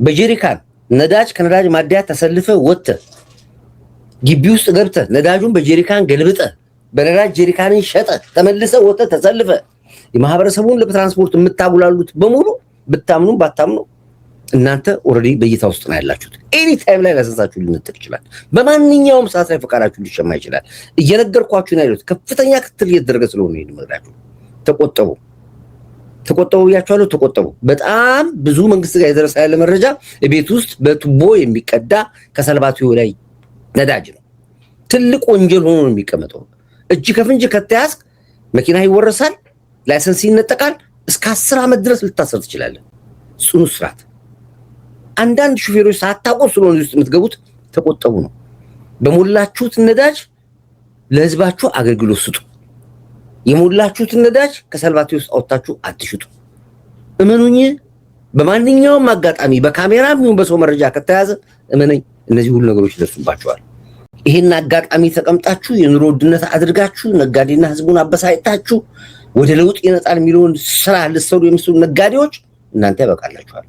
በጀሪካን ነዳጅ ከነዳጅ ማደያ ተሰልፈ ወጥተ ግቢ ውስጥ ገብተ ነዳጁን በጀሪካን ገልብጠ በነዳጅ ጀሪካንን ሸጠ ተመልሰ ወጥተ ተሰልፈ የማህበረሰቡን ለትራንስፖርት የምታጉላሉት በሙሉ ብታምኑ ባታምኑ እናንተ already በእይታ ውስጥ ነው ያላችሁት። Any time ላይ license ኣችሁ ሊነጠቅ ይችላል። በማንኛውም ሰዓት ላይ ፈቃዳችሁ ሊሸማ ይችላል። እየነገርኳችሁ ነው ያሉት። ከፍተኛ ክትትል እየተደረገ ስለሆነ ይሄን መግራችሁ ተቆጠቡ፣ ተቆጠቡ ብያችኋለሁ። ተቆጠቡ። በጣም ብዙ መንግስት ጋር የደረሰ ያለ መረጃ ቤት ውስጥ በቱቦ የሚቀዳ ከሰልባትዮ ላይ ነዳጅ ነው። ትልቅ ወንጀል ሆኖ ነው የሚቀመጠው። እጅ ከፍንጅ ከተያዝክ መኪና ይወረሳል፣ license ይነጠቃል። እስከ 10 ዓመት ድረስ ልታሰር ትችላለህ። ጽኑ እስራት። አንዳንድ ሹፌሮች ሳታውቁ ስለሆነ ውስጥ የምትገቡት ተቆጠቡ ነው። በሞላችሁት ነዳጅ ለህዝባችሁ አገልግሎት ስጡ። የሞላችሁትን ነዳጅ ከሰልባትዮ ውስጥ አውጥታችሁ አትሽጡ። እመኑኝ፣ በማንኛውም አጋጣሚ በካሜራም ይሁን በሰው መረጃ ከተያዘ እመነኝ፣ እነዚህ ሁሉ ነገሮች ይደርሱባቸዋል። ይሄን አጋጣሚ ተቀምጣችሁ የኑሮ ውድነት አድርጋችሁ ነጋዴና ህዝቡን አበሳጭታችሁ ወደ ለውጥ ይመጣል የሚለውን ስራ ልትሰሩ የምትሰሩ ነጋዴዎች እናንተ ያበቃላችኋል።